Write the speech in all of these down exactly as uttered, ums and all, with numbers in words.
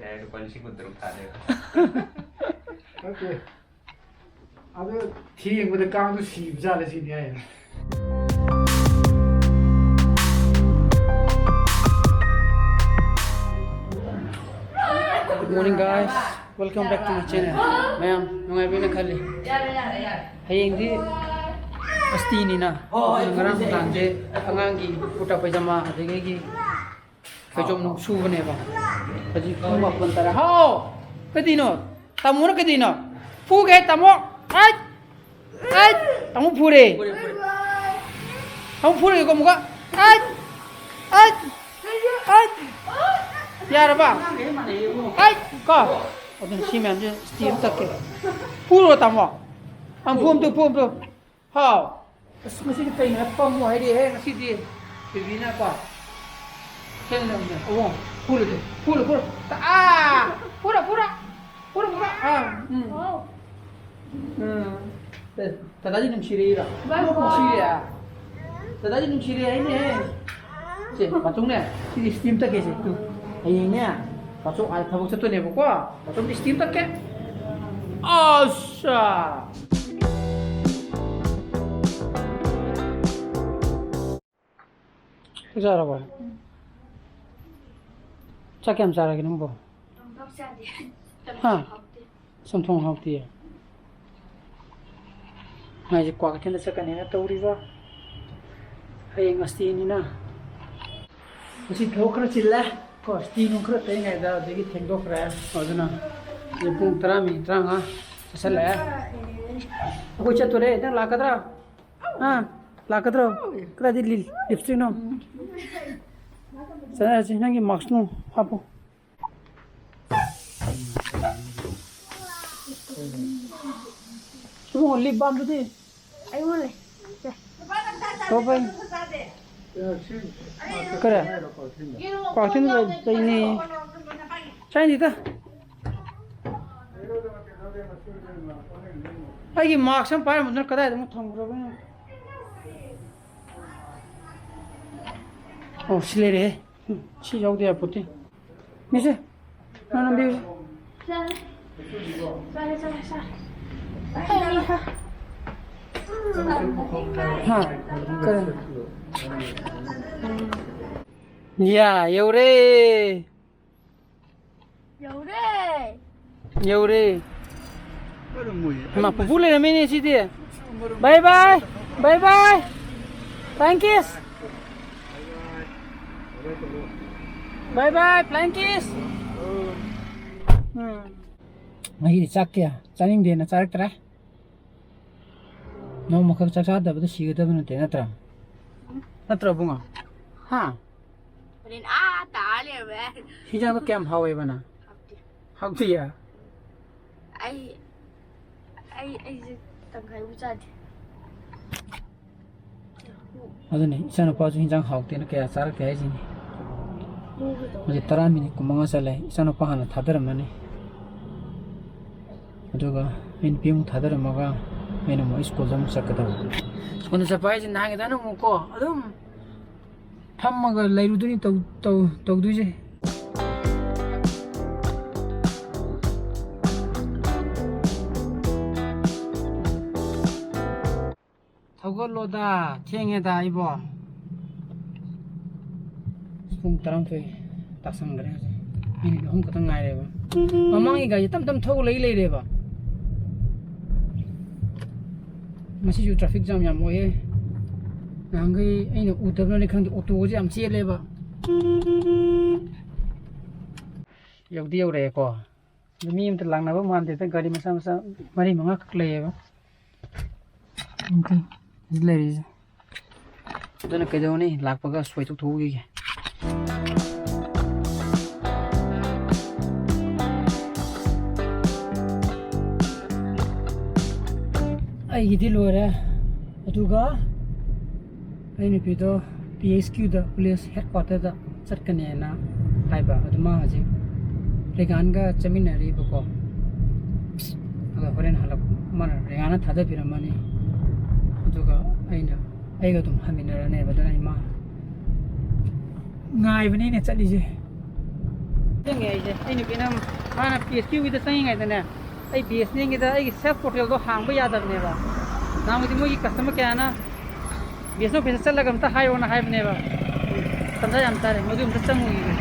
ꯍꯥꯏꯔ ꯂꯨꯄꯥ ꯂꯤꯁꯤꯡ ꯀꯨꯟ ꯇꯔꯨꯛ ꯊꯥꯗꯣꯏꯕ꯫ ꯅꯠꯇꯦ꯫ ꯑꯗꯨ ꯊꯦꯡꯕꯗ ꯀꯥꯡꯗꯨ ꯁꯤꯕ ꯖꯥꯠꯂ ꯁꯤꯅꯤ ꯍꯥꯏ꯫ Good morning, guys. Welcome back to my channel. ꯃꯌꯥꯝ ꯅꯨꯡꯉꯥꯏꯕꯤꯅ ꯈꯜꯂꯤ꯫ ꯍꯌꯦꯡꯗꯤ ꯑꯁꯇꯤꯅꯤꯅ ꯉꯔꯥꯡ ꯅꯨꯡꯗꯥꯡꯁꯦ ꯑꯉꯥꯡꯒꯤ ꯀꯨꯔꯇꯥ ꯄꯩꯖꯃꯥ ꯑꯗꯒꯤ ꯑꯩꯒꯤ ꯐꯩꯖꯣꯝ ꯅꯨꯡ ꯁꯨꯕꯅꯦꯕ꯫ ꯍꯧꯖꯤꯛ ꯄꯨꯡ ꯃꯥꯄꯟ ꯇꯔꯥ꯫ ꯍꯥꯎ! ꯀꯩꯗꯧꯅꯣ? ꯇꯥꯃꯣꯅ ꯀꯩꯗꯧꯅꯣ? ꯐꯨꯒꯦ ꯇꯥꯃꯣ! ꯑꯩ! ꯑꯩ! ꯇꯥꯃꯣ ꯐꯨꯔꯦ! ꯇꯥꯃꯣ ꯐꯨꯔꯒꯦꯀꯣ ꯑꯃꯨꯛꯀ꯫ ꯑꯩ! ꯑꯩ! ꯑꯩ! ꯌꯥꯔꯕ? ꯑꯩ! ꯀꯣ꯫ ꯑꯗꯨꯅ ꯁꯤ ꯃꯌꯥꯝꯁꯦ ꯁ꯭ꯇꯤꯝ ꯇꯛꯀꯦ꯫ ꯐꯨꯔꯣ ꯇꯥꯃꯣ꯫ ꯑꯝ ꯐꯨ ꯑꯝꯇ ꯐꯨ ꯑꯝꯇ꯫ ꯍꯥꯎ꯫ ꯑꯁ ꯉꯁꯤꯗꯤ ꯀꯩꯅꯣ ꯄꯪꯉꯣ ꯍꯥꯏꯔꯛꯑꯦꯍꯦ ꯉꯁꯤꯗꯤ꯫ ꯕꯦꯕꯤꯅꯀꯣ꯫ ꯁꯦꯡꯅ ꯑꯃꯨꯛ꯫ ꯑꯣ ꯐꯨꯔꯣ ꯇꯨ꯫ ꯐꯨꯔꯣ ꯐꯨꯔꯣ꯫ ꯑꯥ! ꯐꯨꯔꯣ ꯐꯨꯔꯣ꯫ ꯐꯨꯔꯣ ꯐꯨꯔꯣ꯫ ꯑꯥ ꯎꯝ꯫ ꯎꯝ꯫ ꯗꯗꯥꯗꯤ ꯅꯨꯡꯁꯤꯔꯛꯏꯔꯣ? ꯅꯨꯡꯁꯤꯔꯦ꯫ ꯗꯗꯥꯗꯤ ꯅꯨꯡꯁꯤꯔꯦ ꯍꯥꯏꯅꯦꯍꯦ꯫ ꯁꯦ ꯃꯇꯨꯡꯅꯦ ꯁꯤꯗꯤ ꯁ꯭ꯇꯤꯝ ꯇꯛꯀꯦꯁꯦ ꯇꯨ꯫ ꯍꯌꯦꯡꯅꯦ ꯃꯆꯧ ꯑꯥ ꯊꯕꯛ ꯆꯠꯇꯣꯏꯅꯦꯕꯀꯣ꯫ ꯃꯇꯨꯡꯗꯤ ꯁ꯭ꯇꯤꯝ ꯇꯛꯀꯦ꯫ ꯑꯁꯥ꯫ ꯆꯥꯛ ꯆꯥꯔꯕꯣ? ꯆꯥꯛ ꯀꯌꯥꯝ ꯆꯥꯔꯒꯦ ꯅꯪꯕꯣ? ꯍꯥ? ꯆꯝꯊꯣꯡ ꯍꯥꯎꯇꯦ꯫ ꯃꯥꯏꯁꯦ ꯀ꯭ꯋꯥꯀꯩꯊꯦꯜꯗ ꯆꯠꯀꯅꯦꯅ ꯇꯧꯔꯤꯕ꯫ ꯍꯌꯦꯡ ꯑꯁꯇꯤꯅꯤꯅ꯫ ꯉꯁꯤ ꯊꯕꯛ ꯈꯔ ꯆꯤꯜꯂꯦ꯫ ꯀꯣ, ꯑꯁꯇꯤ ꯅꯨꯡ ꯈꯔ ꯇꯩꯉꯩꯗ ꯑꯗꯒꯤ ꯊꯦꯡꯗꯣꯛꯈ꯭ꯔꯦ꯫ ꯑꯗꯨꯅ ꯍꯧꯖꯤꯛ ꯄꯨꯡ ꯇꯔꯥ ꯃꯤꯅꯤꯠ ꯇꯔꯥꯃꯉꯥ ꯆꯠꯁꯜꯂꯛꯑꯦ꯫ ꯑꯩꯈꯣꯏ ꯆꯠꯇꯣꯔꯦ꯫ ꯅꯪ ꯂꯥꯛꯀꯗ꯭ꯔꯥ? ꯑꯥ, ꯂꯥꯛꯀꯗ꯭ꯔꯣ? ꯀꯗꯥꯏꯗ ꯂꯤ-, ꯂꯤꯞꯁꯇꯤꯛꯅꯣ? ꯆꯠꯂꯁꯤ, ꯅꯪꯒꯤ ꯃꯥꯛꯁ ꯅꯨꯡ ꯍꯥꯞꯄꯨ꯫ ꯏꯕꯨꯡꯉꯣ, ꯂꯤꯞ ꯕꯥꯝꯗꯨꯗꯤ? ꯑꯩꯉꯣꯟꯗ ꯂꯩ꯫ ꯁꯦ꯫ ꯇꯣ ꯐꯩ꯫ ꯀꯔꯦ? ꯀ꯭ꯋꯥꯀꯩꯊꯦꯜꯗ ꯂꯩ-, ꯂꯩꯅꯦ꯫ ꯆꯥꯏꯅꯤꯗ꯫ ꯑꯩꯒꯤ ꯃꯥꯛꯁ ꯑꯃ ꯄꯥꯏꯔꯝꯕꯗꯨꯅ ꯀꯗꯥꯏꯗ ꯑꯃꯨꯛ ꯊꯝꯈ꯭ꯔꯕꯅꯣ? ꯑꯣ, ꯁꯤ ꯂꯩꯔꯦꯍꯦ꯫ ꯎꯝ, ꯁꯤ ꯌꯥꯎꯗ ꯌꯥꯄꯣꯠꯇꯦ꯫ ꯃꯤꯁꯦ, ꯅꯝꯕꯤꯌꯨꯁꯦ꯫ ꯆꯥꯔꯦ, ꯆꯥꯔꯦ, ꯆꯥꯔꯦ꯫ ꯍꯥ, ꯀꯔꯤ? ꯌꯥ, ꯌꯧꯔꯦ꯫ ꯌꯧꯔꯦ꯫ ꯌꯧꯔꯦ꯫ ꯏꯃꯥ, ꯄꯨꯄꯨ ꯂꯩꯔꯝꯃꯦꯅꯦ ꯁꯤꯗꯤ꯫ Bye bye, bye bye, flying kiss, bye bye, flying kiss꯫ ꯎꯝ꯫ ꯉꯁꯤꯗꯤ ꯆꯥꯛ ꯀꯌꯥ ꯆꯥꯅꯤꯡꯗꯦꯅ ꯆꯥꯔꯛꯇ꯭ꯔꯦ꯫ ꯅꯣꯡꯃꯈꯛ ꯆꯥꯛ ꯆꯥꯗꯕꯗ ꯁꯤꯒꯗꯕ ꯅꯠꯇꯦ, ꯅꯠꯇ꯭ꯔꯥ? ꯅꯠꯇ꯭ꯔꯣ, ꯏꯕꯨꯡꯉꯣ? ꯍꯥ? ꯍꯣꯔꯦꯟ ꯑꯥ ꯇꯥ ꯂꯩꯔꯝꯃꯦ꯫ ꯍꯤꯟꯖꯥꯡꯗꯣ ꯀꯌꯥꯝ ꯍꯥꯎꯋꯦꯕ ꯅꯪ? ꯍꯥꯎꯇꯦ꯫ ꯍꯥꯎꯇꯤꯌꯦ? ꯑꯩ, ꯑꯩ, ꯑꯩꯁꯦ ꯇꯪꯈꯥꯏꯕꯨ ꯆꯥꯗꯦ꯫ ꯑꯗꯨꯅꯤ, ꯏꯆꯥꯅꯨꯄꯥꯁꯨ ꯍꯤꯟꯖꯥꯡ ꯍꯥꯎꯇꯦꯅ ꯀꯌꯥ ꯆꯥꯔꯛꯇꯦ ꯍꯥꯏꯁꯤꯅꯤ꯫ ꯃꯨꯒꯦ ꯇꯧꯋꯦ꯫ ꯍꯧꯖꯤꯛ ꯇꯔꯥ ꯃꯤꯅꯤꯠ ꯀꯨꯟꯃꯉꯥ ꯆꯠꯂꯦ꯫ ꯏꯆꯥꯅꯨꯄꯥ ꯍꯥꯟꯅ ꯊꯥꯗꯔꯝꯃꯅꯤ꯫ ꯑꯗꯨꯒ ꯑꯩ ꯅꯨꯄꯤ ꯑꯃꯨꯛ ꯊꯥꯗꯔꯝꯃꯒ ꯑꯩꯅ ꯑꯃꯨꯛ ꯑꯩ ꯁ꯭ꯀꯨꯜꯗ ꯑꯃꯨꯛ ꯆꯠꯀꯗꯕ꯫ ꯁ꯭ꯀꯨꯜꯗ ꯆꯠꯄ ꯍꯥꯏꯁꯦ ꯅꯍꯥꯟꯒꯤꯗꯅ ꯑꯃꯨꯛꯀꯣ ꯑꯗꯨꯝ ꯐꯝꯃꯒ ꯂꯩꯔꯨꯗꯣꯏꯅꯤ ꯇꯧ-, ꯇꯧ-, ꯇꯧꯗꯣꯏꯁꯦ꯫ ꯊꯧꯒꯠꯂꯣꯗ, ꯊꯦꯡꯉꯦꯗ ꯑꯩꯕꯣ꯫ ꯄꯨꯡ ꯇꯔꯥꯃꯥꯊꯣꯏ ꯇꯥꯁꯟꯈ꯭ꯔꯦ ꯍꯧꯖꯤꯛ꯫ ꯃꯤꯅꯤꯠ ꯑꯍꯨꯝ ꯈꯛꯇꯪ ꯉꯥꯏꯔꯦꯕ꯫ ꯃꯃꯥꯡꯒꯤ ꯒꯥꯔꯤ ꯇꯞ ꯇꯞ ꯊꯧ ꯂꯩ ꯂꯩꯔꯦꯕ꯫ ꯉꯁꯤꯁꯨ traffic jam ꯌꯥꯝ ꯑꯣꯏꯌꯦ꯫ ꯅꯍꯥꯟꯈꯩ ꯑꯩꯅ ꯎꯗꯕꯅꯅꯤ ꯈꯪꯗꯦ, ꯑꯣꯇꯣꯒꯁꯦ ꯌꯥꯝ ꯆꯦꯜꯂꯦꯕ꯫ ꯌꯧꯗꯤ ꯌꯧꯔꯛꯑꯦꯀꯣ꯫ ꯑꯗꯨ ꯃꯤ ꯑꯝꯇ ꯂꯥꯛꯅꯕ ꯃꯥꯟꯗꯦꯗ, ꯒꯥꯔꯤ ꯃꯆꯥ ꯃꯆꯥ ꯃꯔꯤ ꯃꯉꯥ ꯈꯛ ꯂꯩꯌꯦꯕ꯫ ꯑꯝꯇ ꯁꯤ ꯂꯩꯔꯤꯁꯦ꯫ ꯑꯗꯨꯅ ꯀꯩꯗꯧꯅꯤ, ꯂꯥꯛꯄꯒ ꯁꯣꯏꯊꯣꯛ ꯊꯣꯛꯎꯈꯤꯒꯦ꯫ ꯑꯩꯒꯤꯗꯤ ꯂꯣꯏꯔꯦ꯫ ꯑꯗꯨꯒ ꯑꯩ ꯅꯨꯄꯤꯗꯣ P H Q ꯗ, police headquarter ꯗ ꯆꯠꯀꯅꯦꯅ ꯍꯥꯏꯕ꯫ ꯑꯗꯨ ꯃꯥ ꯍꯧꯖꯤꯛ ꯔꯦꯒꯥꯟꯒ ꯆꯠꯃꯤꯟꯅꯔꯤꯕꯀꯣ꯫ ꯑꯗꯣ ꯍꯣꯔꯦꯟ ꯍꯜꯂꯛ-, ꯃꯥꯅ ꯔꯦꯒꯥꯟꯅ ꯊꯥꯗꯕꯤꯔꯝꯃꯅꯤ꯫ ꯑꯗꯨꯒ ꯑꯩꯅ, ꯑꯩꯒ ꯑꯗꯨꯝ ꯍꯟꯃꯤꯟꯅꯔꯅꯦꯕ꯫ ꯑꯗꯨꯅ ꯑꯩ ꯃꯥ ꯉꯥꯏꯕꯅꯦ ꯑꯩꯅ ꯆꯠꯂꯤꯁꯦ꯫ ꯆꯪꯉꯦ ꯑꯩꯁꯦ꯫ ꯑꯩ ꯅꯨꯄꯤꯅ, ꯃꯥꯅ ꯄꯤ ꯑꯦꯁ ꯀ꯭ꯌꯨꯒꯤꯗ ꯆꯪꯉꯤꯉꯩꯗꯅꯦ, ꯑꯩ ꯕꯤ ꯑꯦꯁ ꯑꯦꯟ ꯑꯦꯜꯒꯤꯗ ꯑꯩꯒꯤ ꯁꯦꯜꯐ ꯄꯣꯔꯇꯦꯜꯗꯣ ꯍꯥꯡꯕ ꯌꯥꯗꯕꯅꯦꯕ꯫ ꯅꯍꯥꯟꯃꯨꯛꯇꯤ ꯃꯣꯏꯒꯤ ꯀꯁꯇꯃꯔ ꯀꯌꯥꯅ ꯕꯤ ꯑꯦꯁ ꯑꯦꯟ ꯑꯦꯜ ꯑꯣꯐꯤꯁꯇ ꯆꯠꯂꯒ ꯑꯝꯇ ꯍꯥꯏꯌꯣꯅ ꯍꯥꯏꯕꯅꯦꯕ꯫ ꯇꯟꯖꯥ ꯌꯥꯝ ꯆꯥꯔꯦ, ꯃꯗꯨ ꯑꯝꯇ ꯆꯪꯉꯨꯈꯤꯒꯦ꯫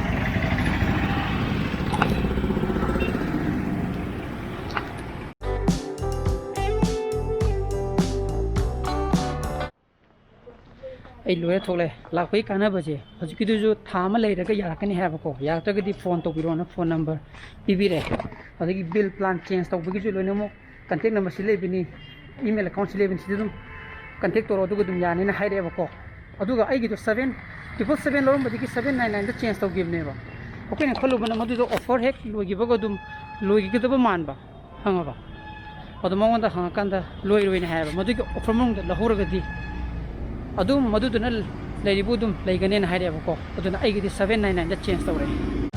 ꯑꯩ ꯂꯣꯏꯔ ꯊꯣꯛꯂꯛꯑꯦ꯫ ꯂꯥꯛꯄꯒꯤ ꯀꯥꯟꯅꯕꯁꯦ, ꯍꯧꯖꯤꯛꯀꯤꯗꯨꯁꯨ ꯊꯥ ꯑꯃ ꯂꯩꯔꯒ ꯌꯥꯔꯛꯀꯅꯤ ꯍꯥꯏꯕꯀꯣ꯫ ꯌꯥꯔꯛꯇ꯭ꯔꯒꯗꯤ ꯐꯣꯟ ꯇꯧꯕꯤꯔꯛꯑꯣꯅ ꯐꯣꯟ ꯅꯝꯕꯔ ꯄꯤꯕꯤꯔꯦ꯫ ꯑꯗꯒꯤ ꯕꯤꯜ ꯄ꯭ꯂꯥꯟ ꯆꯦꯟꯖ ꯇꯧꯕꯒꯤꯁꯨ ꯂꯣꯏꯅꯃꯛ ꯀꯟꯇꯦꯛ ꯅꯝꯕꯔ ꯁꯤ ꯂꯩꯕꯅꯤ, ꯏꯃꯦꯜ ꯑꯦꯀꯥꯎꯟ ꯁꯤ ꯂꯩꯕꯅꯤ, ꯁꯤꯗ ꯑꯗꯨꯝ ꯀꯟꯇꯦꯛ ꯇꯧꯔꯣ, ꯑꯗꯨꯒ ꯑꯗꯨꯝ ꯌꯥꯅꯤꯅ ꯍꯥꯏꯔꯛꯑꯦꯕꯀꯣ꯫ ꯑꯗꯨꯒ ꯑꯩꯒꯤꯗꯣ ꯁꯕꯦꯟ ꯇ꯭ꯔꯤꯄꯜ ꯁꯕꯦꯟ ꯂꯧꯔꯝꯕꯗꯒꯤ ꯁꯕꯦꯟ ꯅꯥꯏꯟ ꯅꯥꯏꯟꯗ ꯆꯦꯟꯖ ꯇꯧꯈꯤꯕꯅꯦꯕ꯫ ꯑꯩꯈꯣꯏꯅ ꯈꯜꯂꯨꯕꯅ ꯃꯗꯨꯗꯣ ꯑꯣꯐꯔ ꯍꯦꯛ ꯂꯣꯏꯈꯤꯕꯒ ꯑꯗꯨꯝ ꯂꯣꯏꯈꯤꯒꯗꯕ ꯃꯥꯟꯕ, ꯈꯪꯉꯕ? ꯑꯗꯣ ꯃꯉꯣꯟꯗ ꯍꯪꯉꯀꯥꯟꯗ ꯂꯣꯏꯔꯣꯏꯅ ꯍꯥꯏꯌꯦꯕ꯫ ꯃꯗꯨꯒꯤ ꯑꯣꯐꯔ ꯃꯅꯨꯡꯗ ꯂꯧꯍꯧꯔꯒꯗꯤ ꯑꯗꯨꯝ ꯃꯗꯨꯗꯨꯅ ꯂꯩꯔꯤꯕ ꯑꯗꯨꯝ ꯂꯩꯒꯅꯦꯅ ꯍꯥꯏꯔꯛꯑꯦꯕꯀꯣ꯫ ꯑꯗꯨꯅ ꯑꯩꯒꯤꯗꯤ ꯁꯕꯦꯟ ꯅꯥꯏꯟ ꯅꯥꯏꯟꯗ ꯆꯦꯟꯖ ꯇꯧꯔꯛꯑꯦ꯫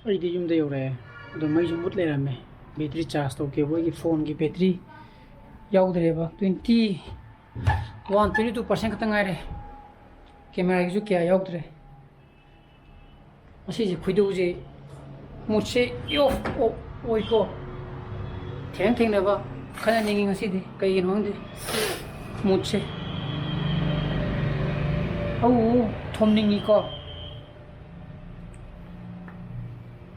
ꯑꯩꯗꯤ ꯌꯨꯝꯗ ꯌꯧꯔꯛꯑꯦ꯫ ꯑꯗꯣ ꯃꯩꯁꯨ ꯃꯨꯠ ꯂꯩꯔꯝꯃꯦ꯫ ꯕꯦꯇ꯭ꯔꯤ ꯆꯥꯔꯖ ꯇꯧꯒꯦꯕꯨ ꯑꯩꯒꯤ ꯐꯣꯟꯒꯤ ꯕꯦꯇ꯭ꯔꯤ ꯌꯥꯎꯗ꯭ꯔꯦꯕ꯫ Twenty one, twenty two percent ꯈꯛꯇ ꯉꯥꯏꯔꯦ꯫ ꯀꯦꯃꯦꯔꯥꯒꯤꯁꯨ ꯀꯌꯥ ꯌꯥꯎꯗ꯭ꯔꯦ꯫ ꯉꯁꯤꯁꯦ ꯈꯣꯏꯗꯧꯁꯦ, ꯃꯨꯠꯁꯦ ꯑꯣꯐ ꯑꯣꯏꯀꯣ꯫ ꯊꯦꯡ ꯊꯦꯡꯅꯕ ꯈꯠꯅꯅꯤꯡꯉꯤ ꯉꯁꯤꯗꯤ, ꯀꯩꯒꯤꯅꯣ ꯈꯪꯗꯦ꯫ ꯃꯨꯠꯁꯦ ꯑꯧ ꯊꯣꯝꯅꯤꯡꯉꯤꯀꯣ꯫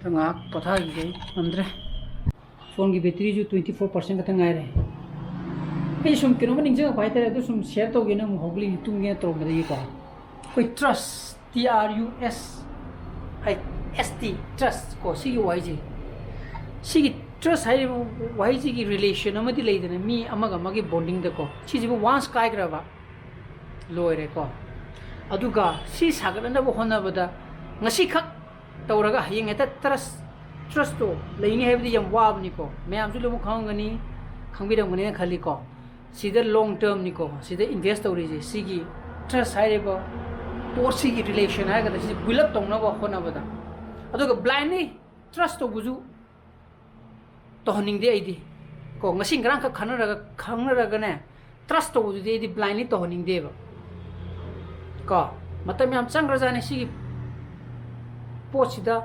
ꯈꯔ ꯉꯥꯏꯍꯥꯛ ꯄꯣꯊꯥꯈꯤꯒꯦ, ꯑꯩ ꯉꯝꯗ꯭ꯔꯦ꯫ ꯐꯣꯟꯒꯤ ꯕꯦꯇ꯭ꯔꯤꯁꯨ ꯇ꯭ꯋꯦꯟꯇꯤ ꯐꯣꯔ ꯄꯥꯔꯁꯦꯟ ꯈꯛꯇ ꯉꯥꯏꯔꯦ꯫ ꯑꯩ ꯁꯨꯝ ꯀꯩꯅꯣꯝꯃ ꯅꯤꯡꯁꯤꯡꯉꯛꯄ ꯍꯥꯏꯇꯥꯔꯦ, ꯑꯗꯨ ꯁꯨꯝ ꯁꯤꯌꯔ ꯇꯧꯒꯦꯅ ꯑꯃꯨꯛ ꯍꯧꯒꯠꯂꯛꯏꯅꯤ, ꯇꯨꯝꯒꯦꯅ ꯇꯧꯔꯝꯕꯗꯒꯤꯀꯣ꯫ ꯑꯩꯈꯣꯏ trust, T R U S, I S T, trust ꯀꯣ, ꯁꯤꯒꯤ ꯋꯥꯍꯩꯁꯦ, ꯁꯤꯒꯤ ꯇ꯭ꯔꯁ ꯍꯥꯏꯔꯤꯕ ꯋꯥꯍꯩꯁꯤꯒꯤ ꯔꯤꯂꯦꯁꯟ ꯑꯃꯗꯤ ꯂꯩꯗꯅ, ꯃꯤ ꯑꯃꯒ ꯑꯃꯒꯤ ꯕꯣꯟꯗꯤꯡꯗꯀꯣ꯫ ꯁꯤꯁꯤꯕꯨ ꯋꯥꯟꯁ ꯀꯥꯏꯈ꯭ꯔꯕ, ꯂꯣꯏꯔꯦꯀꯣ꯫ ꯑꯗꯨꯒ ꯁꯤ ꯁꯥꯒꯠꯅꯅꯕ ꯍꯣꯠꯅꯕꯗ ꯉꯁꯤꯈꯛ ꯇꯧꯔꯒ ꯍꯌꯦꯡ ꯍꯦꯛꯇ ꯇ꯭ꯔꯁ, ꯇ꯭ꯔꯁꯇꯣ ꯂꯩꯅꯤ ꯍꯥꯏꯕꯗꯤ ꯌꯥꯝ ꯋꯥꯕꯅꯤꯀꯣ꯫ ꯃꯌꯥꯝꯁꯨ ꯂꯣꯏꯅꯃꯛ ꯈꯪꯉꯝꯒꯅꯤ, ꯈꯪꯕꯤꯔꯝꯒꯅꯤꯅ ꯈꯜꯂꯤꯀꯣ꯫ ꯁꯤꯗ ꯂꯣꯡ ꯇꯔꯝꯅꯤꯀꯣ ꯁꯤꯗ ꯏꯟꯚꯦꯁ ꯇꯧꯔꯤꯁꯦ꯫ ꯁꯤꯒꯤ ꯇ꯭ꯔꯁ ꯍꯥꯏꯔꯤꯕ ꯄꯣꯠꯁꯤꯒꯤ relation ꯍꯥꯏꯒꯗ꯭ꯔꯥ, ꯁꯤꯁꯦ build up ꯇꯧꯅꯕ ꯍꯣꯠꯅꯕꯗ꯫ ꯑꯗꯨꯒ blindly trust ꯇꯧꯕꯁꯨ ꯇꯧꯍꯟꯅꯤꯡꯗꯦ ꯑꯩꯗꯤ꯫ ꯀꯣ, ꯉꯁꯤ ꯉꯔꯥꯡꯈꯛ ꯈꯪꯅꯔꯒ, ꯈꯪꯅꯔꯒꯅꯦ, trust ꯇꯧꯕꯗꯨꯗꯤ ꯑꯩꯗꯤ blindly ꯇꯧꯍꯟꯅꯤꯡꯗꯦꯕ꯫ ꯀꯣ, ꯃꯇꯝ ꯌꯥꯝ ꯆꯪꯈ꯭ꯔꯖꯥꯠꯅꯤ ꯁꯤꯒꯤ ꯄꯣꯠꯁꯤꯗ,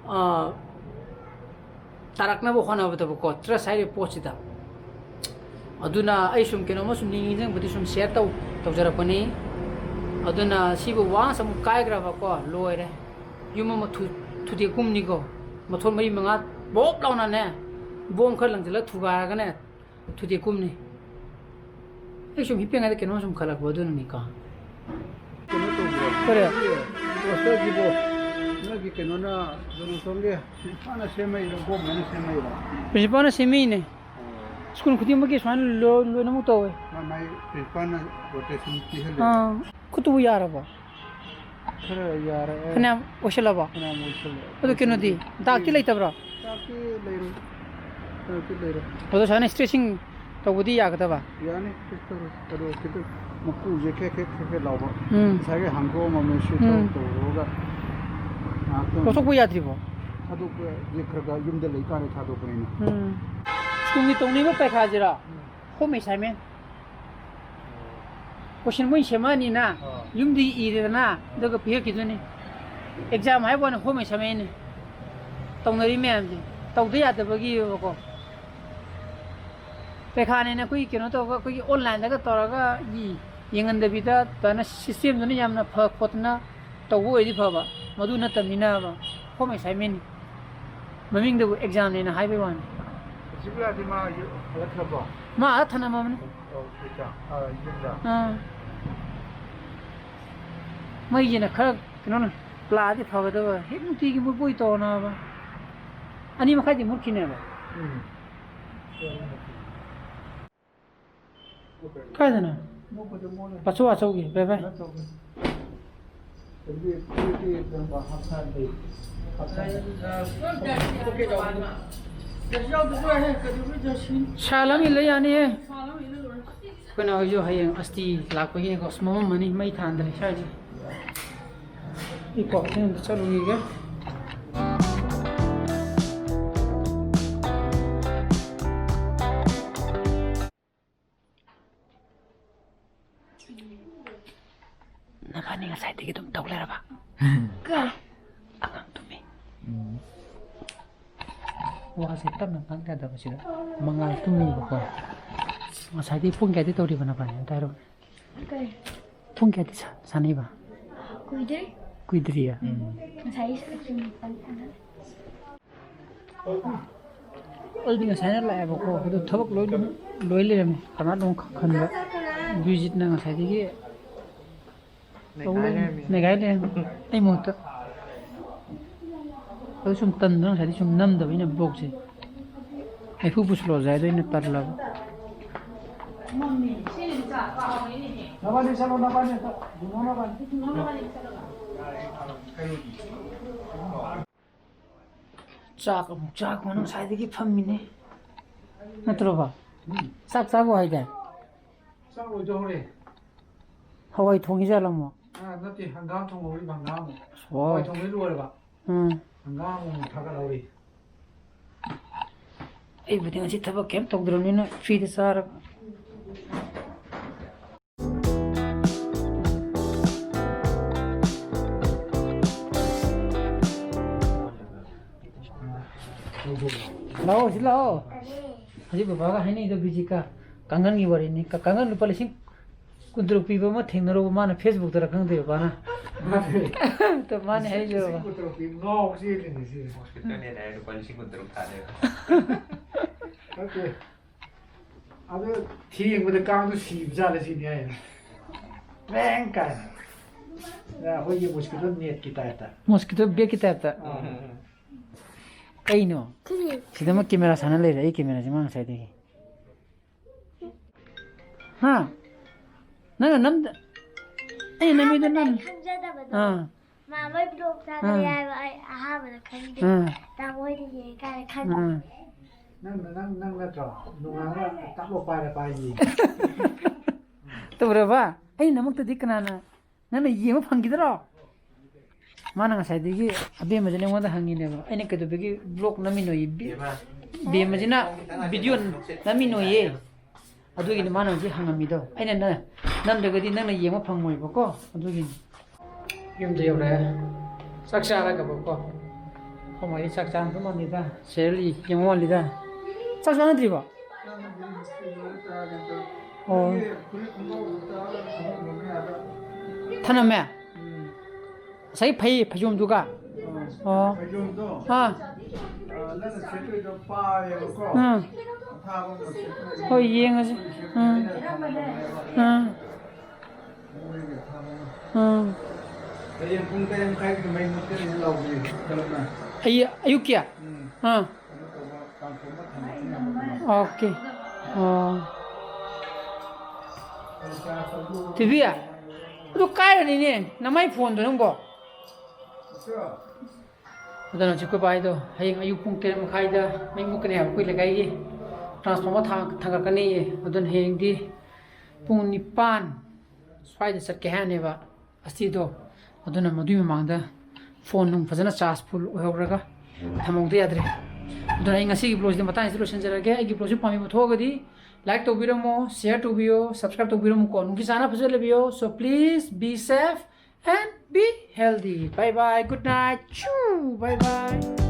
ꯑ, ꯇꯥꯔꯛꯅꯕ ꯍꯣꯠꯅꯕꯗꯕꯀꯣ, trust ꯍꯥꯏꯔꯤꯕ ꯄꯣꯠꯁꯤꯗ꯫ ꯑꯗꯨꯅ ꯑꯩ ꯁꯨꯝ ꯀꯩꯅꯣꯝꯃ ꯁꯨꯝ ꯅꯤꯡ-, ꯅꯤꯡꯁꯤꯡꯕꯗꯤ ꯁꯨꯝ share ꯇꯧ-, ꯇꯧꯖꯔꯛꯄꯅꯤ꯫ ꯑꯗꯨꯅ ꯁꯤꯕꯨ once ꯑꯃꯨꯛ ꯀꯥꯏꯈ꯭ꯔꯕꯀꯣ, ꯂꯣꯏꯔꯦ꯫ ꯌꯨꯝ ꯑꯃ ꯊꯨ-, ꯊꯨꯗꯦꯛꯀꯨꯝꯅꯤꯀꯣ꯫ ꯃꯊꯣꯟ ꯃꯔꯤ ꯃꯉꯥ ꯕꯣꯞ ꯂꯥꯎꯅꯅꯦ, ꯕꯣꯝ ꯈꯔ ꯂꯪꯁꯤꯜꯂ ꯊꯨꯒꯥꯏꯔꯒꯅꯦ, ꯊꯨꯗꯦꯛꯀꯨꯝꯅꯤ꯫ ꯑꯩ ꯁꯨꯝ ꯍꯤꯞꯄꯤꯉꯩꯗ ꯀꯩꯅꯣꯝ ꯁꯨꯝ ꯈꯜꯂꯛꯄ ꯑꯗꯨꯅꯅꯤꯀꯣ꯫ ꯀꯩꯅꯣ ꯇꯧꯕ꯭ꯔꯣ? ꯀꯔꯤ? ꯅꯣꯏꯒꯤ posterꯁꯤꯕꯣ, ꯅꯣꯏꯒꯤ ꯀꯩꯅꯣꯅ, ꯖꯣꯅꯥꯊꯟꯒꯤ principalꯅ ꯁꯦꯝꯃꯛꯏꯔꯣ, ꯒꯣꯔꯃꯦꯟꯅ ꯁꯦꯝꯃꯛꯏꯔꯣ? Principalꯅ ꯁꯦꯝꯃꯛꯏꯅꯦ꯫ ꯑꯣ꯫ School ꯈꯨꯗꯤꯡꯃꯛꯀꯤ ꯁꯨꯃꯥꯏꯅ ꯂꯣ-, ꯂꯣꯏꯅꯃꯛ ꯇꯧꯋꯦ꯫ ꯃꯥ ꯃꯥꯏ principalꯅ rotation ꯄꯤꯍꯜꯂꯦ꯫ ꯑꯥ꯫ ꯈꯨꯠꯇꯨꯕꯨ ꯌꯥꯔꯕꯣ? ꯈꯔ ꯌꯥꯔꯛꯑꯦ꯫ ꯐꯅꯌꯥꯝ ꯑꯣꯏꯁꯜꯂꯕꯣ? ꯐꯅꯌꯥꯝ ꯑꯣꯏꯁꯜꯂꯦ꯫ ꯑꯗꯨ ꯀꯩꯅꯣꯗꯤ, ꯗꯥꯛꯇꯤ ꯂꯩꯇꯕ꯭ꯔꯣ? ꯗꯥꯛꯇꯤ ꯂꯩꯔꯣꯏ꯫ ꯗꯥꯛꯇꯤ ꯂꯩꯔꯣꯏ꯫ ꯑꯗꯣ ꯁꯨꯃꯥꯏꯅ stretching ꯇꯧꯕꯗꯤ ꯌꯥꯒꯗꯕ? ꯌꯥꯅꯤ, ꯀꯩꯁꯨ ꯇꯧꯔꯣꯏ꯫ ꯑꯗꯣ ꯈꯤꯇꯪ ꯃꯀꯨꯁꯦ ꯈꯦꯛ ꯈꯦꯛ ꯈꯦꯛ ꯈꯦꯛ ꯂꯥꯎꯕ꯫ ꯎꯝ꯫ ꯉꯁꯥꯏꯒꯤ ꯍꯥꯡꯗꯣꯛꯑꯝꯃꯕꯅꯦ, ꯁꯤ ꯎꯝ꯫ ꯇꯧꯔꯒ ꯉꯥꯏꯍꯥꯛꯇꯪ ꯂꯧꯊꯣꯛꯄ ꯌꯥꯗ꯭ꯔꯤꯕꯣ? ꯊꯥꯗꯣꯛꯄꯁꯦ ꯈꯔ ꯈꯔ ꯌꯨꯝꯗ ꯂꯩꯀꯥꯟꯗ ꯊꯥꯗꯣꯛꯄꯅꯤꯅ꯫ ꯎꯝ꯫ Schoolꯒꯤ ꯇꯧꯅꯤꯡꯕ ꯄꯩꯈꯥꯁꯤꯔꯣ? ꯎꯝ꯫ Home assignment꯫ Question ꯃꯣꯏ ꯁꯦꯝꯃꯛꯑꯅꯤꯅ, ꯑꯥ꯫ ꯌꯨꯝꯗꯒꯤ ꯏꯔꯦꯗꯅ, ꯑꯥ꯫ ꯑꯗꯨꯒ ꯄꯤꯔꯛꯈꯤꯗꯣꯏꯅꯤ꯫ Exam ꯍꯥꯏꯕ ꯋꯥꯅꯤ, home assignmentꯅꯤ꯫ ꯇꯧꯅꯔꯤ ꯃꯌꯥꯝꯁꯦ꯫ ꯇꯧꯗ ꯌꯥꯗꯕꯒꯤꯕꯀꯣ꯫ ꯄꯩꯈꯥꯅꯦꯅ ꯑꯩꯈꯣꯏꯒꯤ ꯀꯩꯅꯣ ꯇꯧꯔꯒ, ꯑꯩꯈꯣꯏꯒꯤ onlineꯗꯒ ꯇꯧꯔꯒ ꯏ-, ꯌꯦꯡꯍꯟꯗꯕꯤꯗ, ꯑꯗꯨꯃꯥꯏꯅ systemꯗꯨꯅ ꯌꯥꯝꯅ ꯐ ꯈꯣꯠꯇꯅ ꯇꯧꯕ ꯑꯣꯏꯗꯤ ꯐꯕ꯫ ꯃꯗꯨ ꯅꯠꯇꯕꯅꯤꯅꯕ, home assignmentꯅꯤ꯫ ꯃꯃꯤꯡꯗꯕꯨ examꯅꯦꯅ ꯍꯥꯏꯕꯩ ꯋꯥꯅꯤ꯫ ꯍꯧꯖꯤꯛ ꯂꯥꯛꯑꯗꯤ ꯃꯥ ꯌꯨ-, ꯍꯜꯂꯛꯈ꯭ꯔꯕꯣ? ꯃꯥ ꯑꯥꯗ ꯊꯅꯝꯃꯕꯅꯤ꯫ ꯑꯣ, ꯁꯤꯗ? ꯑꯥ, ꯌꯨꯝꯗ? ꯑꯥ꯫ ꯃꯩꯁꯤꯅ ꯈꯔ ꯀꯩꯅꯣꯅ ꯂꯥꯛꯑꯗꯤ ꯐꯒꯗꯕ꯫ ꯍꯦꯛ ꯅꯨꯡꯇꯤꯒꯤ ꯃꯨꯠꯄꯣꯏ ꯇꯧꯅꯕ꯫ ꯑꯅꯤ ꯃꯈꯥꯏꯗꯤ ꯃꯨꯠꯈꯤꯅꯦꯕ꯫ ꯎꯝ꯫ ꯀꯥꯏꯗꯅꯣ? ꯄꯥꯆꯧ ꯑꯆꯧꯒꯤ, ꯚꯥꯏ, ꯚꯥꯏ꯫ ꯁꯥꯜ ꯑꯃ ꯏꯜꯂ ꯌꯥꯅꯤꯍꯦ꯫ ꯑꯩꯈꯣꯏꯅ ꯍꯧꯖꯤꯛ ꯍꯌꯦꯡ ꯑꯁꯇꯤ ꯂꯥꯛꯄꯒꯤꯅꯤꯀꯣ꯫ ꯑꯁ, ꯃꯝꯃꯝꯃꯅꯤ, ꯃꯩ ꯊꯥꯟꯗ꯭ꯔꯦ ꯁ꯭ꯋꯥꯏꯁꯦ꯫ ꯀꯣ, ꯑꯩ ꯑꯝꯇ ꯆꯠꯂꯨꯈꯤꯒꯦ꯫ ꯅꯕꯥꯅꯤ ꯉꯁꯥꯏꯗꯒꯤ ꯑꯗꯨꯝ ꯇꯧ ꯂꯩꯔꯕ? ꯀꯩ? ꯑꯉꯥꯡ ꯇꯨꯝꯃꯤ꯫ ꯎꯝ꯫ ꯋꯥꯁꯦ ꯇꯞꯅ ꯉꯥꯡ ꯌꯥꯗꯕꯁꯤꯗ꯫ ꯃꯉꯥꯜ ꯇꯨꯝꯃꯤꯕꯀꯣ꯫ ꯉꯁꯥꯏꯗꯒꯤ ꯄꯨꯡ ꯀꯌꯥꯗꯒꯤ ꯇꯧꯔꯤꯕ ꯅꯕꯥꯅꯤ? ꯑꯝꯇ ꯍꯥꯏꯔꯣ꯫ ꯀꯩ? ꯄꯨꯡ ꯀꯌꯥꯗꯤ ꯁꯥ-, ꯁꯥꯟꯅꯩꯕ? ꯀꯨꯏꯗ꯭ꯔꯤ꯫ ꯀꯨꯏꯗ꯭ꯔꯤꯌꯦ? ꯎꯝ꯫ ꯉꯁꯥꯏ ꯄꯨꯡ ꯅꯤꯄꯥꯟ ꯁꯥꯟꯅꯔꯦ꯫ ꯑꯩꯗꯤ ꯉꯁꯥꯏꯅ ꯂꯥꯛꯑꯦꯕꯀꯣ, ꯑꯗꯨ ꯊꯕꯛ ꯂꯣꯏ, ꯂꯣꯏ ꯂꯩꯔꯝꯃꯦ꯫ ꯀꯅꯥꯅꯣ ꯈꯟꯕ ꯕꯤꯖꯤꯠꯅ ꯉꯁꯥꯏꯗꯒꯤ ꯅꯩꯈꯥꯏ ꯂꯩꯔꯝꯃꯤ꯫ ꯅꯩꯈꯥꯏ ꯂꯩꯔꯝꯃꯤ꯫ ꯑꯩ ꯃꯍꯨꯠꯇ꯫ ꯑꯗꯨ ꯁꯨꯝ ꯇꯟꯗꯅ ꯉꯁꯥꯏꯗꯤ ꯁꯨꯝ ꯅꯝꯗꯕ ꯑꯩꯅ ꯕ꯭ꯂꯣꯛꯁꯦ꯫ ꯍꯩꯐꯨ ꯄꯨꯁꯜꯂꯛꯑꯣꯁꯦ ꯍꯥꯏꯗꯣ ꯑꯩꯅ ꯇꯜꯂꯕ꯫ ꯅꯕꯥꯅꯤ ꯆꯠꯂꯣ, ꯅꯕꯥꯅꯤ ꯑꯝꯇ꯫ ꯕꯨꯡꯉꯣ ꯅꯕꯥꯅꯤ꯫ ꯆꯥꯛ ꯑꯃꯨꯛ ꯆꯥꯈꯣꯅ ꯉꯁꯥꯏꯗꯒꯤ ꯐꯝꯃꯤꯅꯦ꯫ ꯅꯠꯇ꯭ꯔꯣ ꯕꯥ? ꯎꯝ꯫ ꯆꯥꯛ ꯆꯥꯈꯣ ꯍꯥꯏꯗꯥꯏ? ꯆꯥꯛ ꯂꯣꯏꯗꯧꯔꯦ꯫ ꯍꯋꯥꯏ ꯊꯣꯡꯉꯤ ꯖꯥꯠꯂꯣ ꯑꯃꯨꯛ? ꯑꯥ, ꯅꯠꯇꯦ, ꯍꯪꯒꯥꯝ ꯊꯣꯡꯍꯧꯔꯤ, ꯍꯪꯒꯥꯝ ꯑꯃꯨꯛ꯫ ꯑꯣ꯫ ꯍꯋꯥꯏ ꯊꯣꯡꯕꯗꯤ ꯂꯣꯏꯔꯕ꯫ ꯎꯝ꯫ ꯍꯪꯒꯥꯝ ꯑꯃꯨꯛ ꯊꯥꯒꯠꯍꯧꯔꯤ꯫ ꯑꯩꯕꯨꯗꯤ ꯉꯁꯤ ꯊꯕꯛ ꯀꯩꯝ ꯇꯧꯗ꯭ꯔꯕꯅꯤꯅ ꯐ꯭ꯔꯤꯗ ꯆꯥꯔꯒ꯫ ꯂꯥꯛꯑꯣ, ꯁꯤ ꯂꯥꯛꯑꯣ꯫ ꯍꯧꯖꯤꯛ ꯕꯕꯥꯒ ꯍꯥꯏꯅꯩꯗꯣ ꯕꯤꯖꯤꯀꯥ꯫ ꯀꯥꯡꯒꯟꯒꯤ ꯋꯥꯔꯤꯅꯤ꯫ ꯀ-, ꯀꯥꯡꯒꯟ ꯂꯨꯄꯥ ꯂꯤꯁꯤꯡ ꯀꯨꯟꯇꯔꯨꯛ ꯄꯤꯕ ꯑꯃ ꯊꯦꯡꯅꯔꯨꯕ, ꯃꯥꯅ ꯐꯦꯁꯕꯨꯛꯇꯔ ꯈꯪꯗꯦ ꯕꯕꯥꯅ꯫ ꯃꯥꯅꯦ꯫ ꯑꯗꯣ ꯃꯥꯅꯦ ꯍꯥꯏꯖꯕ꯫ ꯂꯤꯁꯤꯡ ꯀꯨꯟꯇꯔꯨꯛ ꯄꯤ ꯉꯥꯎ ꯆꯦꯜꯂꯤꯅꯦ ꯁꯤꯁꯦ꯫ ꯍꯣꯁꯄꯤꯇꯥꯜꯅꯦꯅ ꯍꯥꯏ ꯂꯨꯄꯥ ꯂꯤꯁꯤꯡ ꯀꯨꯟꯇꯔꯨꯛ ꯊꯥꯗꯣꯏꯕ꯫ ꯅꯠꯇꯦ꯫ ꯑꯗꯨ ꯊꯦꯡꯕꯗ ꯀꯥꯡꯗꯣ ꯁꯤꯕ ꯖꯥꯠꯂ ꯁꯤꯅꯤ ꯍꯥꯏꯅ꯫ ꯕꯦꯡ ꯀꯥꯏꯅ꯫ ꯑꯩꯈꯣꯏꯒꯤ ꯃꯣꯁꯀꯤꯇꯣ ꯅꯦꯠꯀꯤ ꯇꯥꯏꯞꯇ꯫ ꯃꯣꯁꯀꯤꯇꯣ ꯕꯦꯠꯀꯤ ꯇꯥꯏꯞꯇ꯫ ꯑꯥ꯫ ꯀꯩꯅꯣ? ꯀꯔꯤ? ꯁꯤꯗꯃꯛ ꯀꯦꯃꯦꯔꯥ ꯁꯥꯟꯅ ꯂꯩꯔꯦ, ꯑꯩ ꯀꯦꯃꯦꯔꯥꯁꯦ ꯃꯥ ꯉꯁꯥꯏꯗꯒꯤ꯫ ꯍꯥ? ꯅꯪꯅ ꯅꯝꯗ-, ꯑꯩꯅ ꯅꯝꯃꯤꯗꯣ ꯑꯍꯥꯟꯕꯗ ꯅꯪ-, ꯑꯩ ꯈꯪꯖꯗꯕꯗꯣ꯫ ꯑꯥ꯫ ꯃꯥ ꯃꯣꯏ ꯕ꯭ꯂꯣꯛ ꯊꯥꯗꯔꯦ ꯑꯥ꯫ ꯍꯥꯏꯕ ꯑꯩ ꯑꯍꯥꯟꯕꯗ ꯈꯪꯗꯦ꯫ ꯑꯥ꯫ ꯇꯥꯃꯣ ꯍꯣꯏꯗ ꯌꯦꯡꯉꯀꯥꯟꯗ ꯈꯪꯉꯦ꯫ ꯑꯥ꯫ ꯅꯪ, ꯅꯪ, ꯅꯪ ꯅꯠꯇ꯭ꯔꯣ? ꯅꯣꯡꯉꯥꯟꯕ ꯇꯞꯂꯣ ꯄꯥꯏꯔ ꯄꯥꯏꯔ ꯌꯦꯡꯉꯤ꯫ ꯇꯧꯔꯕ? ꯑꯩ ꯅꯃꯛꯇꯗꯤ ꯀꯅꯥꯅ ꯅꯪꯅ ꯌꯦꯡꯕ ꯐꯪꯈꯤꯗ꯭ꯔꯣ? ꯃꯥꯅ ꯉꯁꯥꯏꯗꯒꯤ ꯑꯕꯦꯝꯃꯁꯤꯅ ꯑꯩꯉꯣꯟꯗ ꯍꯪꯉꯤꯅꯦꯕ, ꯑꯩꯅ ꯀꯩꯗꯧꯕꯒꯤ vlog ꯅꯝꯃꯤꯅꯣꯌꯦ? ꯕꯦ-, ꯕꯦꯝꯃꯁꯤꯅ video ꯅꯝꯃꯤꯅꯣꯌꯦ꯫ ꯑꯗꯨꯒꯤꯅꯤ ꯃꯥꯅ ꯍꯧꯖꯤꯛ ꯍꯪꯉꯝꯃꯤꯗꯣ꯫ ꯑꯩꯅ ꯅ-, ꯅꯝꯗ꯭ꯔꯒꯗꯤ ꯅꯪꯅ ꯌꯦꯡꯕ ꯐꯪꯉꯣꯏꯕꯀꯣ, ꯑꯗꯨꯒꯤꯅꯤ꯫ ꯌꯨꯝꯗ ꯌꯧꯔꯛꯑꯦ꯫ ꯆꯥꯛ ꯆꯥꯔꯒꯕꯀꯣ꯫ ꯈꯣꯃꯥꯏꯗꯤ ꯆꯥꯛ ꯆꯥꯔꯝꯗꯧ ꯃꯥꯜꯂꯤꯗ꯫ ꯁꯦꯔꯦꯜ ꯌꯦꯡꯕ ꯃꯥꯜꯂꯤꯗ꯫ ꯆꯥꯛ ꯆꯥꯅꯗ꯭ꯔꯤꯕꯣ? ꯑꯣ꯫ ꯊꯅꯝꯃꯦ? ꯉꯁꯥꯏ ꯐꯩ ꯐꯩꯖꯣꯝꯗꯨꯒ? ꯑꯣ꯫ ꯐꯩꯖꯣꯝꯗꯣ? ꯑꯥ꯫ ꯑ, ꯅꯪꯅ ꯁꯦꯠꯇꯣꯏꯗꯣ ꯄꯥꯏꯌꯦꯕꯀꯣ꯫ ꯑꯥ꯫ ꯑꯊꯥꯕ ꯑꯃ ꯁꯦꯠꯇꯣꯏꯅꯦ꯫ ꯍꯣꯏ, ꯌꯦꯡꯉꯁꯤ꯫ ꯑꯥ꯫ ꯑꯥ꯫ ꯃꯣꯏꯒꯤ ꯑꯊꯥꯕ ꯑꯃ꯫ ꯑꯥ꯫ ꯍꯌꯦꯡ ꯄꯨꯡ ꯇꯔꯦꯠ ꯃꯈꯥꯏꯒꯤ ꯃꯩ ꯃꯨꯠꯀꯅꯤ ꯂꯥꯎꯕꯅꯦ, ꯀꯔꯝꯅ? ꯑꯌꯨ-, ꯑꯌꯨꯛꯀꯤ? ꯎꯝ꯫ ꯑꯥ꯫ ꯀꯩꯅꯣ ꯇꯧꯕ, transformer ꯊꯝꯕ꯫ ꯑꯣꯀꯦ꯫ ꯑꯣ꯫ ꯇꯤꯚꯤ? ꯑꯗꯨ ꯀꯥꯏꯔꯅꯤꯅꯦ, ꯅꯃꯥꯏ ꯐꯣꯟꯗꯣ ꯅꯪꯕꯣ꯫ ꯑꯗꯨꯅ ꯍꯧꯖꯤꯛ ꯑꯩꯈꯣꯏ ꯕꯥꯏꯗꯣ ꯍꯌꯦꯡ ꯑꯌꯨꯛ ꯄꯨꯡ ꯇꯔꯦꯠ ꯃꯈꯥꯏꯗ ꯃꯩ ꯃꯨꯠꯀꯅꯤ ꯍꯥꯏꯕ, ꯑꯩꯈꯣꯏ ꯂꯩꯀꯥꯏꯒꯤ transformer ꯊꯥ-, ꯊꯥꯡꯒꯠꯀꯅꯤꯌꯦ꯫ ꯑꯗꯨꯅ ꯍꯌꯦꯡꯗꯤ ꯄꯨꯡ ꯅꯤꯄꯥꯟ ꯁ꯭ꯋꯥꯏꯗ ꯆꯠꯀꯦ ꯍꯥꯏꯅꯦꯕ ꯑꯁꯤꯗꯣ꯫ ꯑꯗꯨꯅ ꯃꯗꯨꯒꯤ ꯃꯃꯥꯡꯗ ꯐꯣꯟ ꯅꯨꯡ ꯐꯖꯅ charge full ꯑꯣꯏꯍꯧꯔꯒ ꯊꯝꯍꯧꯗ ꯌꯥꯗ꯭ꯔꯦ꯫ ꯑꯗꯨꯅ ꯑꯩ ꯉꯁꯤꯒꯤ vlogꯁꯤꯗꯤ ꯃꯇꯥꯡꯁꯤꯗ ꯂꯣꯏꯁꯤꯟꯖꯔꯒꯦ꯫ ꯑꯩꯒꯤ vlogꯁꯤ ꯄꯥꯝꯕꯤꯕ ꯊꯣꯛꯑꯒꯗꯤ like ꯇꯧꯕꯤꯔꯝꯃꯣ, share ꯇꯧꯕꯤꯌꯣ, subscribe ꯇꯧꯕꯤꯔꯝꯃꯨꯀꯣ꯫ ꯅꯨꯡꯁꯤ ꯆꯥꯟꯅ ꯐꯖꯅ ꯂꯩꯕꯤꯌꯣ꯫ So please be safe and be healthy. Bye bye. Good night. Choo. Bye bye.